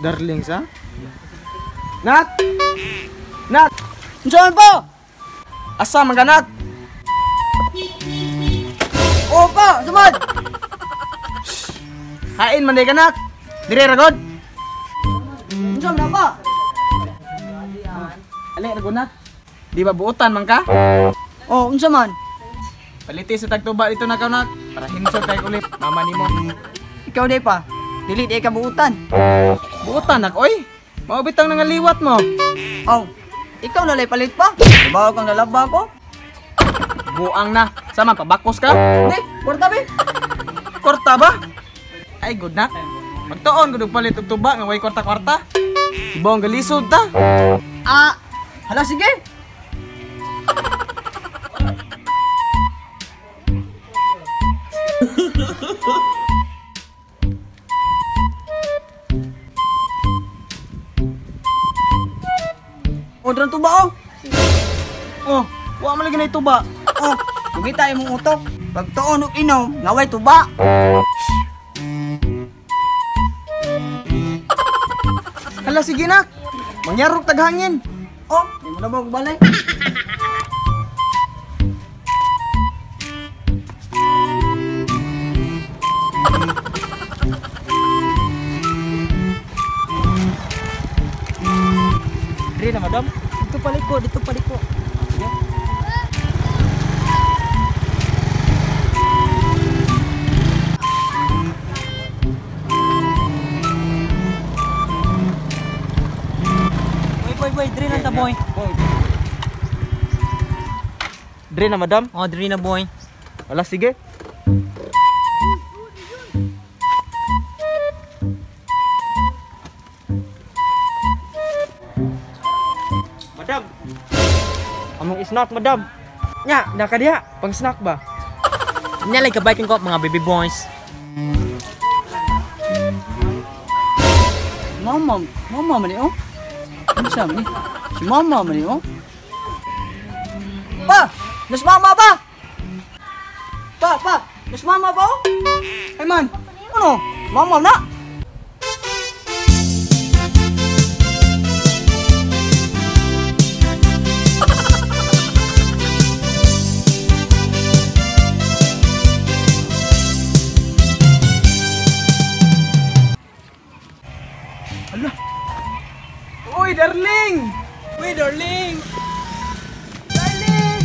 Darling sa? Nak! Nak! Unsa pa? Asa man ka, nak? Oh pa, sumad. Hain man day ka, nak. Dire ra god. Unsa man pa? Ali ra god, nak. Di ba buotan man ka? Oh, unsa man? Paliti sa tagtuba dito na ka, nak. Para hinsod kay ulit mama nimo. Ikaw day pa. Dili day ka buutan. Buotan nak oy. Mao bitang nangaliwat mo. Aw, ikaw na lay palit pa. Trabaho kang lalaba ko. Buang na. Sama pabakos ka? Hindi, kwarta be. Kwarta ba? Ay good nak. Magtuon gud og palit og tuba nga way kwarta-kwarta. Ibong galisod ta. Ah, hala sige. Order ang tuba oh. Oh, wa man lagi na tuba. Oh, kumita imong utok. Pagtuon og inom, ngaway tuba. Hala sige nak. Mangyarok tag hangin. Oh, di mo na ba balay? Dire na madam. Dito paliko, dito paliko. Sige. Boy, boy, boy, dre lang ta boy. Dre na madam. Oh, dre na boy. Wala sige. Madam. Among snack madam. Nya, naka diha, pang snack ba? Nya lay kabiking ko mga baby boys. Mama, mama man ni oh. Unsa man ni? Si mama man ni oh. Pa, nas mama ba? Pa, pa, nas mama ba oh? Ay man, Ano? Mama na. Ala. Uy, darling. Uy, darling. Darling.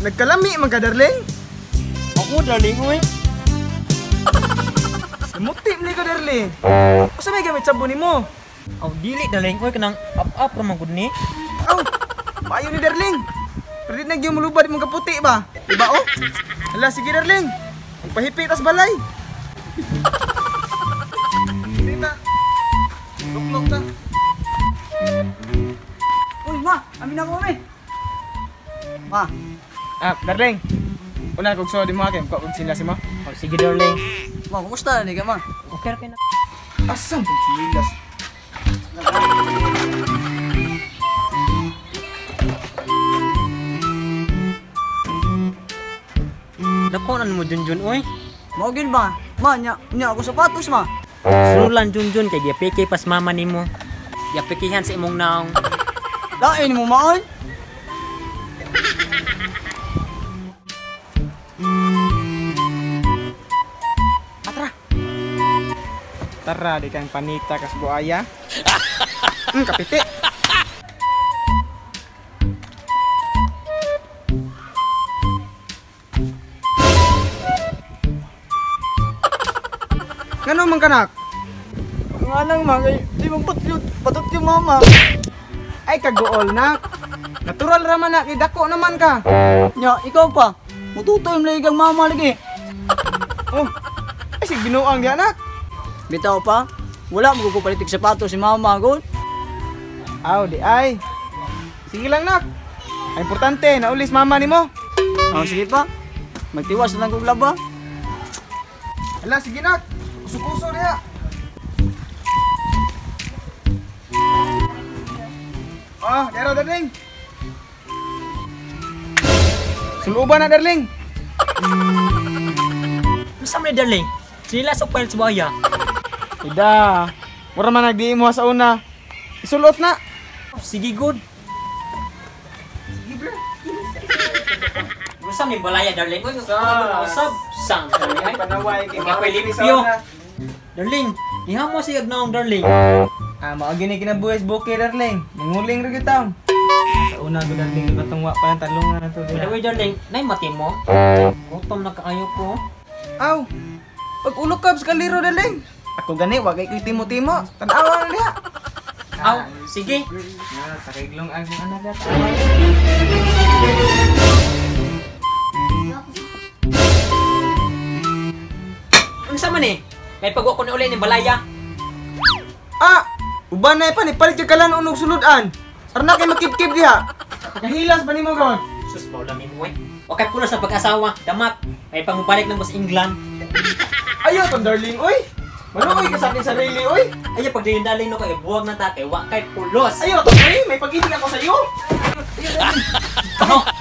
Nagkalami man ka, darling. Ako darling oy. Namuti man ka, darling. Asa may gamit sabon nimo? Aw dili darling oy kanang up-up ra man gud ni. Aw, maayo ni darling. Pero di nagyong mulubad imong kaputi ba? Diba oh? Hala, sige darling. Magpahipi tas balay. Dita. Luklok ta. Uy, ma, amin na ko mi. Ma, Ah, darling. Una kog suod mo kay ko kog sila si mo. Oh, sige darling. ma, kumusta na ni ka ma? Okay ra kay na. Asam kog sinilas. Dako nan mo Junjun oy. Mao gyud ba? Ma, nya, nya ako sapatos ma. Sunulan Junjun kay giapiki pas mama nimo. Giapikihan sa imong naong. Lain mo maon. Atra. Tara di kang panita kas buaya. Kapiti. Ngano man kanak? Nga lang ma, kay di man patyot, patot yung mama. Ay kagool nak. Natural ra man nak, dako naman ka. Nya, ikaw pa. Mututoy mo lagi kang mama lagi. Oh. Ay sig binuang diha nak. Bitaw pa. Wala mo ko palit og sapatos si mama gud. Aw di ay. Sige lang nak. Ang importante naulis mama nimo. Oh, sige pa. Magtiwas na lang kog laba. Hala sige nak. Kuso-kuso diha. Ah, dero darling. Suluban na, darling. Unsa man ni, darling? Sila sa palit sa baya. Ida, mura man nagdiin mo sa una. Isulot na. Sige, good. Unsa man balaya, darling? Uy, usab sang darling. Ay, Panaway kay Mga limpyo. Darling, ihamo siya naong, darling. Ah, mao gini kinabuhi sa bukid, darling. Manguling ra gyud taon. Sa una ko, darling, katong wa pa ng talungan na to. By the way, darling, nay mati mo. Gutom na kaayo ko. Aw. Pag ulok ka sa kaliro, darling. Ako gani wa kay timo-timo. Tan-awa na diha. Aw, sige. Ah, takiglong ang anak at Unsa man eh? May pagwa ko ni uli ni balaya. Ah, uban na pa ni palit ka kalan unog sulod-an. Arna kay makibkib diha. Kahilas ba nimo gon? Sus, baulamin mo eh. Okay, pulo sa pag-asawa. Damak. May pangubalik ng Boss England. Ayaw to, darling, oy. Maluoy ka sa aking sarili, oy. Ayaw, pag dayon darling no kay buwag na ta kay wa kay pulos. Ayaw to, oy. May pag-ibig ako sa iyo.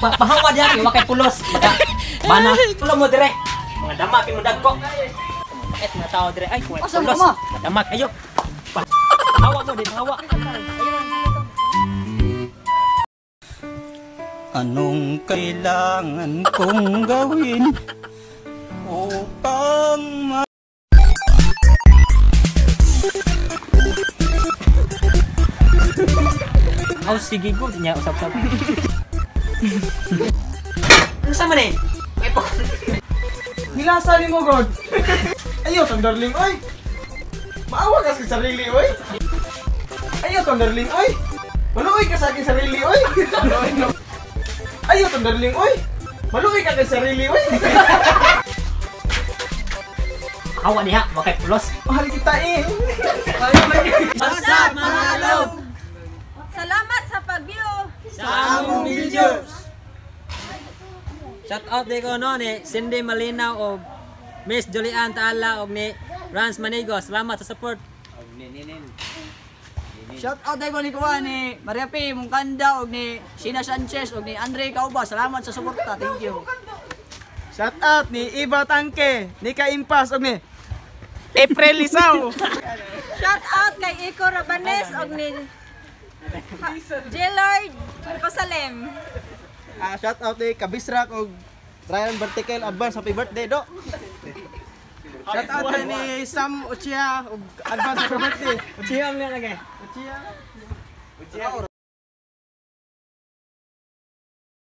Pahawa diha kay wa kay pulos. Maka, bana, tulo mo dire. Mga damak kay mo dagko. Bakit mga tao dire ay kuwait Asa pulos. mo? Damak ayo. Pahawa mo din, pahawa. Anong kailangan kong gawin upang ma- Aw, sige good nya usap-usap. Unsa man eh? May pag Nilasa ni mo, God. Ayaw to, darling, oy. Maawa ka sa sarili, oy. Ayaw to, darling, oy. Maluoy ka sa aking sarili, oy. Ayaw to, darling, oy. Maluoy ka kay sarili, oy. Hawa diha, wa kay pulos. Mahal kita eh. What's up, mga alog? Salamat sa pag-view! Sa among videos. Shout out di ko no ni Cindy Malinaw og Miss Julian Taala og ni Rans Manigo. Salamat sa support. Shout out ko ni Kuya ni Maria P. Mungkanda og ni Sheena Sanchez og ni Andre Kauba. Salamat sa suporta. Thank you. Shout out ni Iba Tangke, ni Kaimpas og ni April Lisao. Shout out kay Iko Rabanes og ni Jelard Cosalem. Shout out ni Kabisrak og Ryan Vertical, advance happy birthday do. Shout out ni Sam Ochia og advance happy birthday. Uchiyam na lagi. Ochia.